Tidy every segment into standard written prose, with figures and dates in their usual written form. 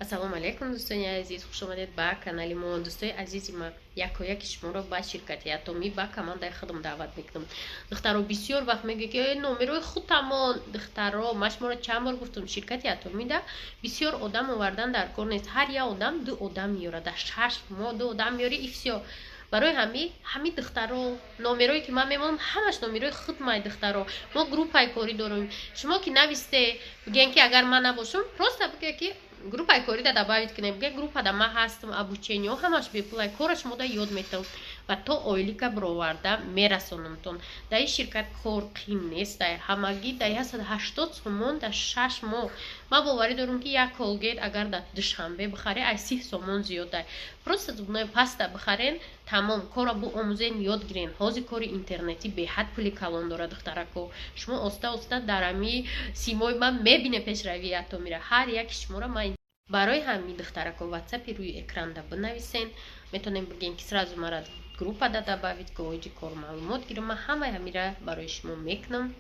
Ассалому алайкум, дӯстони азиз, хуш омадед ба канали мо. Дӯстои азизи ма, якояки шуморо ба ширкати Атомӣ, ба командаи худам даъват мекунам. Духтаро, бисёр вақт мегӯяд, ки номерои худамон. Духтаро, ман шуморо чанд бор гуфтам, ширкати Атомида бисёр одам овардан дар кор нест. Ҳар як одам ду одам меёрад, дар 6 моҳ ду одам меёри, и всё. Барои ҳами духтаро, номерое ки ман мемонам, ҳамаш номерои худмай. Духтаро, мо группаи корӣ дорем. Шумо ки нависте, бигӯен, ки агар ман набошам, просто бигӯе, ки группаи корида добавить кунем, бигӯе, группада ман ҳастам. Обучение ҳамаш бепулай, кора шумо да ёд метавам ва то ойлика бироварда мерасонамтон. Дар ин ширкат кор қим нест, ҳамагӣ дар 180 сомон дар 6 моҳ. Ман боварӣ дорам, ки як Колгейт агар дар Душанбе бихарӣ, ай 30 сомон зиёда. Просто зубной паста бихарен, тамом. Кора буомӯзен, ёд гирен. Ҳозир кори интернетӣ беҳад пули калон дорад. Духтарако, шумо оста оста дар ами симои ман мебине пешравии Атомира. Ҳар яки шуморо ман барои ҳамин, духтарако, ватсапи рӯи экранда бинависен. Метавонем бигем, ки сразу мара группада добавить, оиди кор маълумот гирам. Ман ҳамаи ҳамира барои шумо мекунам,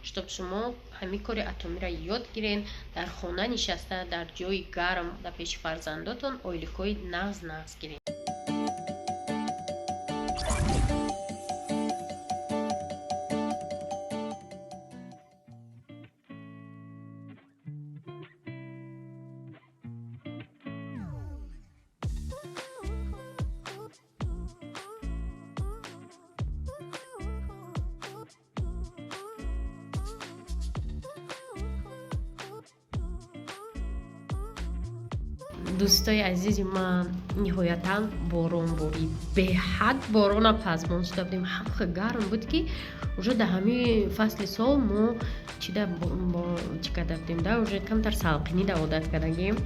чтоб шумо ҳамин кори Атомира ёд гирен, дар хона нишаста, дар ҷои гарм, дар пеши фарзандотон ойликҳои нағз нағз гирен. Дӯстои азизи ман, ниҳоятан борон борид, беҳад борона пазмон шуда будем. Ҳамха гарм буд, ки уже дар ҳамин фасли сол мо чида чӣ карда будем, да уже камтар салқинӣ да одат кардагем.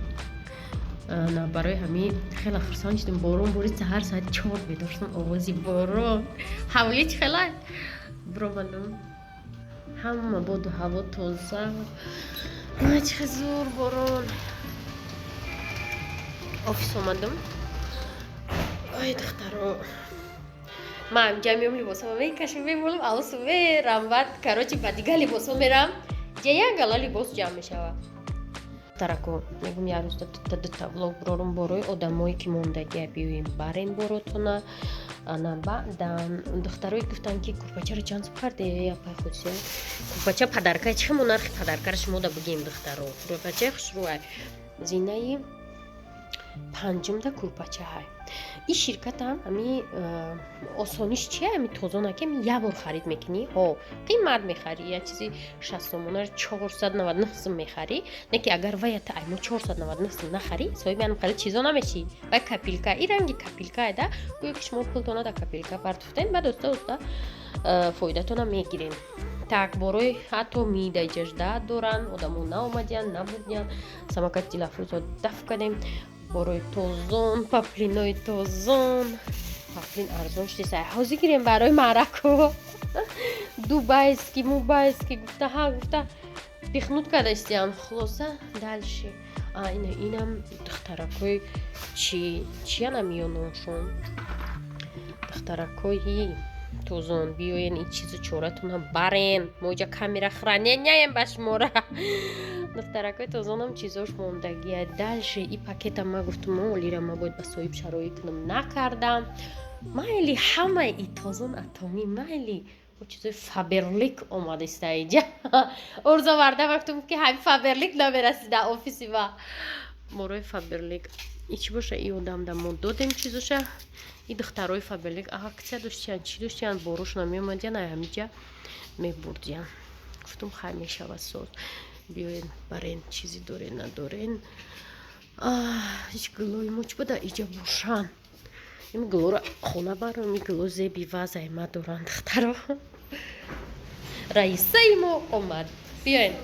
Барои ҳамин хеле хурсанд шудем, борон борид. Саҳар соати 4 бедор шудам, овози борон, ҳавлӣ чӣ хела. Биромадам, ҳама боду ҳаво тоза, чӣ зур борон. Офис омадам. Ой, духтаро, ман инҷа меом, либосҳо мекашам, мемолам, алосу мерам, баъд, короче, ба дигар либосҳо мерам. Иҷа як гала либос ҷамъ мешавад. Духтарако, мегум, як рӯзда дута дута влог бирорум. Борои одамое ки мондагия, биёем, барен боротона. Ана баъдан духтарое гуфтанд, ки курпачаро чанд сум харде, апай Худсия? Курпача подарка, чӣ мо нархи подаркаро шумо да бигем? Духтаро, курпачаи хушрӯай, зинаи панҷумда курпача ҳай. Ин ширкатам ами осониш чия? Ами тозона, ки як бор харид мекунӣ, ҳо, қимат мехарӣ, як чизи 60 сомонаро 499 сум мехарӣ. Не ки агар ваята аймо 499 сум нахарӣ, соҳиби ан хеле чизо намешӣ. Вай копилка, и ранги копилкае да, гӯё ки шумо пултона да копилка партофтен, баъд оста оста фоидатона мегирен. Так, борои ҳатто мидаҷажда доранд, одамо наомадиянд, набурдиянд. Самокати Дилафрӯзо даф кардем. Борои тозон, паплинои тозон, паплин арзон шудеса. Ҳозир гирем барои маърако, дубайский, мубайский гуфта, ҳа гуфта пихнут кардастиям. Хулоса, дальше ина инам духтаракои чи чиянам ёношон. Духтаракои тозон, биёен, ин чизу чоратона барен, мо иҷа камера хранения ем ба шумора. Духтаракои тозонам чизош мондагия. Дальше и пакета ма гуфтум, олира ма бояд ба соҳиб шароит кунам, накардам. Майли, ҳамаи и тозон Атомӣ, майли, чизои Фаберлик омадаиста иҷа орзоварда. Гуфтум, ки ҳами Фаберлик намерасида офиси ма. Морои Фаберлик и чӣ боша? И одамда мо додем чизоша. И духтарои Фаберлик акция доштиян, чӣ доштиян, борошона меомадиян, ай ҳамиҷа мебурдиян. Гуфтум, хай, мешава соз, биёен, барен, чизе дорен, надорен. Ҳеҷ гулои мо чӣ буда иҷа бошан? Ин гулоро хона баром, ин гуло зеби вазай ма доранд. Духтаро, раисаи мо омад, биёен.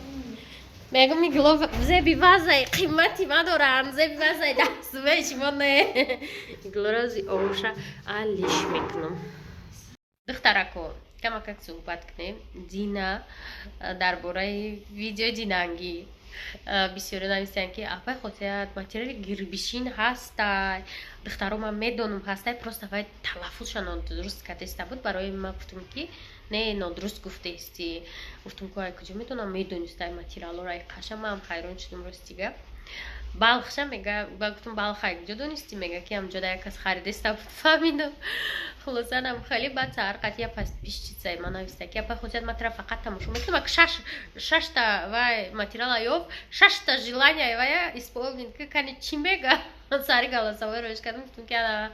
Мегум, ин гуло зеби вазай қимати ма доранд, зеби вазай дастмаи шумо не. Гулоро оша алиш мекунам. Духтарако, камакак суҳбат кунем. Дина дар бораи видео динангӣ бисёре нависиянд, ки апай Хотият, материали гирбишин ҳастай. Духтаро, ман медонам, ҳастай, просто вай талаффузша нодуруст кардеста буд. Барои ман гуфтум, ки не, нодуруст гуфтаисти. Гуфтум, ку ай куҷо медонам, медонистай материалҳоро ай қаша. Ман ҳайрон шудум, ростига. Балхша мега. Ба гуфтум: «Балха ҷо донистӣ?» Мега, ки ҳамҷода як кас харидеста буд, фаҳмидам. Хулоса, нам хеле баъд саҳар қати я подписчицаи ма нависта, ки: «Апа Хусият, ма тра фақат тамошо мекунам, ак шашта вай материала ёфт, шашта желания вая исполнить ки кани чӣ мега?» Сари голосовой роиш кардам, гуфтум, ки ана,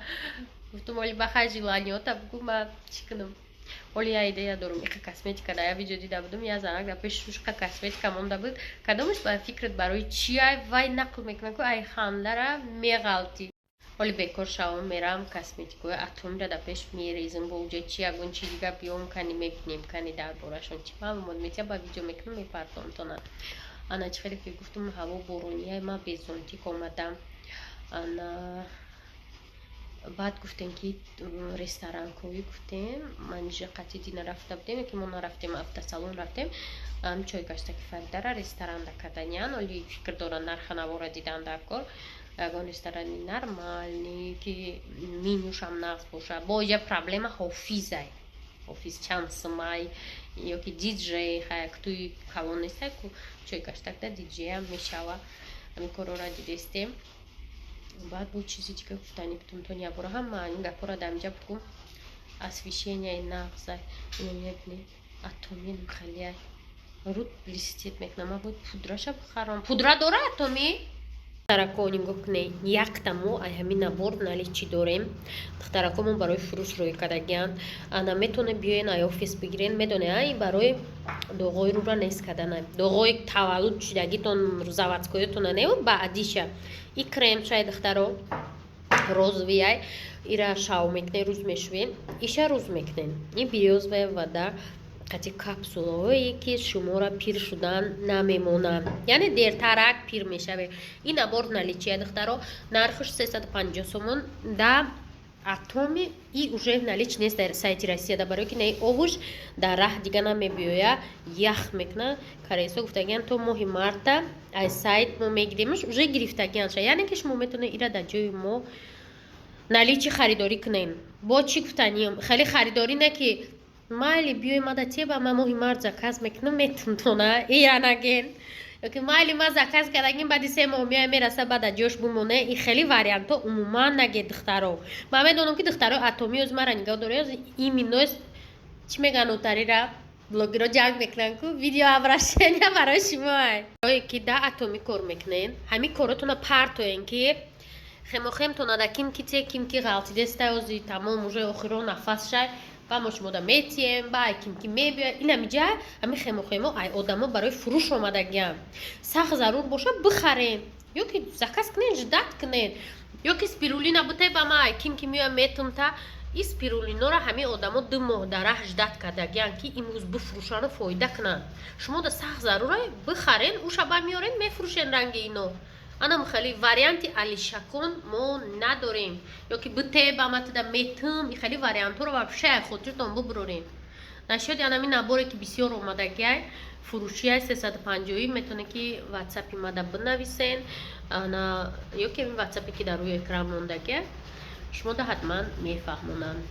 гуфтум, оли бахай желаниёта бугу, ма чӣ кунам? Оли я идея дорум, иқа косметика да я видео дида будум, я занак дар пеши шушқа косметика монда буд, кадомаш ба фикрат барои чи ай? Вай нақл мекунад, ку ай хандара меғалтӣ. Оли бекор шавам, мерам, косметикаи Атомира дар пеш мерезм, бо уҷа чи ягон чи дига биём, кани мебинем, кани дар борашон чи маълумот метия, ба видео мекунам, мепартомтона. Ана, чи хеле ки гуфтум, ҳаво борония, ма без зонтик омадам. Ана, баъд гуфтем, ки ресторанковӣ гуфтем, манижа қатъи дина рафта будем, ки мо нарафтем, автосалон рафтем. Чой гаштаки Фаридара ресторанда каданян. Оли фикр доран, нарха навора дидан дар кор, ягон ресторани нормальный, ки менюшам нағз боша. Бо иҷа проблема ҳофизай, ҳофиз чанд сумай ёки диджей хаяк туи калон нестай ку, чой гаштакда диджеям мешава. Ҳамин корора дидестем. Баъд бо чизи дига гуфтани будум, то ябора ҳама ин гапора дар инҷа бугум. Освещенияи нағзай, ино мебинед, Атоми халияй руд блестит мекунам. Ма бояд пудраша бихарам. Пудра дора Атоми. Духтарако, нигоҳ кунед, якта мо ай ҳамин набор наличии дорем. Духтарако, мо барои фурӯш рӯй кардагианд. Ана, метавонед биёен, ай офис бигирен. Медоне, ай барои доғои рӯра нест кардана, доғои таваллуд шудагитон, заводскоётона не, баъдиша. И крем шай, духтаро, розовый ай, ира шав мекунед, рӯз мешӯен, иша рӯз мекунед. И берёзовая вода қати капсулаҳое, ки шуморо пир шудан намемонанд, яъне дертарак пир мешавед. Ин набор наличия, духтаро, нархаш 350 сомон да Атоми. И уже наличии нест дар сайти Россияда, барое ки наи овуш дар раҳ дига намебиёя, ях мекуна. Корейсо гуфтагиян, то моҳи марта аз сайт мо мегиремаш, уже гирифтагианша, яъне ки шумо метавонед ира дар ҷои мо наличии харидорӣ кунед. Бо чӣ гуфтаниям, хеле харидорӣ не, ки майли, биёй, мада теба, ма моҳи март заказ мекунам, метунтона, ира наген, ёки майли, ма заказ кардагим, баъди 3 моҳ меоя, мераса, баъд ҷош бумоне. И хеле вариантҳо умуман наге, духтаро. Ман медонам, ки духтаро Атоми оз мара нигоҳ дора, именно чӣ мегӯян, утарира блогеро ҷанг мекунанд ку, видео обращения барои шумо, ки да Атоми кор мекунен, ҳамин коротона партоен, ки хемохемтона да ким ки те ким ки ғалтидеста, ози тамом, уже охиро нафас шай, ба мо шумода метием, ба ай ким ки мебиёяд. Инамиҷа ҳамин хемохемо ай одамо барои фурӯш омадагиам. Сахт зарур боша, бихарен ё ки заказ кунен, ждать кунен, ё ки спирулина буте, ба ма ай ким ки меоя, метумта. И спирулинора ҳамин одамо 2 моҳ дар раҳ ждать кардагиан, ки имрӯз бифурӯшану фоида кунанд. Шумо да сахт зарура, бихарен, уша ба меорен, мефурӯшен. Ранги ино анам хеле варианти алишакон мо надорем, ё ки бите, ба матида метум, хеле вариантҳоро вообще ай хотиртон бубурорем. Нашоди анами наборе, ки бисёр омадагиай, фурӯшиай, 350-ӣ, метавонед, ки ватсапи мада бинависен, ана ё ки ватсапе, ки дар рӯи экран мондагиай, шумо да ҳатман мефаҳмонанд.